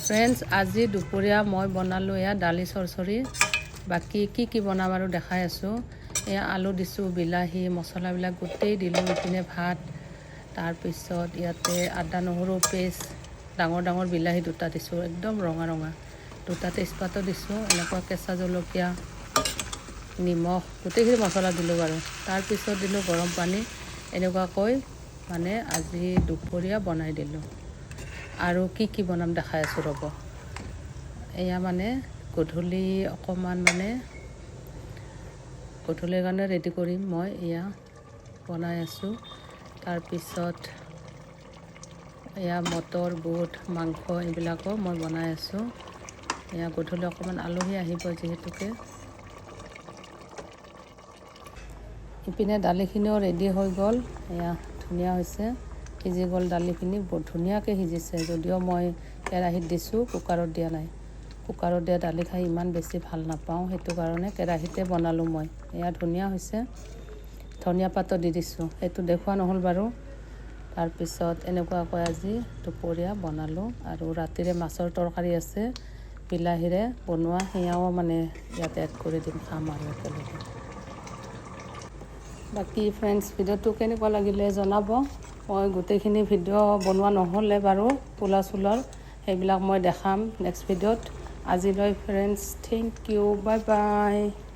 Friends, আজি দুপৰীয়া মই বনালোঁ এয়া দালি চৰচৰি। বাকী কি কি বনাম আৰু দেখাই আছোঁ। এয়া আলু দিছোঁ, বিলাহী, মছলাবিলাক গোটেই দিলোঁ। ইপিনে ভাত, তাৰপিছত ইয়াতে আদা নহৰু পেষ্ট, ডাঙৰ ডাঙৰ বিলাহী দুটা দিছোঁ, একদম ৰঙা ৰঙা, দুটা তেজপাতো দিছোঁ, এনেকুৱা কেঁচা জলকীয়া, নিমখ, গোটেইখিনি মছলা দিলোঁ বাৰু। তাৰপিছত দিলোঁ গৰম পানী। এনেকুৱাকৈ মানে আজি দুপৰীয়া বনাই দিলোঁ। আৰু কি কি বনাম দেখাই আছোঁ, ৰ'ব। এয়া মানে গধূলি অকণমান মানে গধূলিৰ কাৰণে ৰেডি কৰিম মই। এয়া বনাই আছোঁ। তাৰপিছত এয়া মটৰ, বুট, মাংস এইবিলাকো মই বনাই আছোঁ। এয়া গধূলি অকণমান আলহী আহিব যিহেতুকে। ইপিনে দালিখিনিও ৰেডি হৈ গ'ল। এয়া ধুনীয়া হৈছে, সিজি গ'ল দালিখিনি, বহুত ধুনীয়াকৈ সিজিছে। যদিও মই কেৰাহীত দিছোঁ, কুকাৰত দিয়া নাই। কুকাৰত দিয়া দালি খাই ইমান বেছি ভাল নাপাওঁ, সেইটো কাৰণে কেৰাহীতে বনালোঁ মই। এয়া ধুনীয়া হৈছে। ধনিয়া পাতো দি দিছোঁ, সেইটো দেখুওৱা নহ'ল বাৰু। তাৰপিছত এনেকুৱাকৈ আজি দুপৰীয়া বনালোঁ। আৰু ৰাতিৰে মাছৰ তৰকাৰী আছে, বিলাহীৰে বনোৱা, সেয়াও মানে ইয়াতে এড কৰি দিম, খাম আৰু একেলগে। বাকী ফ্ৰেণ্ডছ, ভিডিঅ'টো কেনেকুৱা লাগিলে জনাব। মই গোটেইখিনি ভিডিঅ' বনোৱা নহ'লে বাৰু, পোলাও চোলাৰ সেইবিলাক মই দেখাম নেক্সট ভিডিঅ'ত। আজিলৈ friends, thank you, bye bye.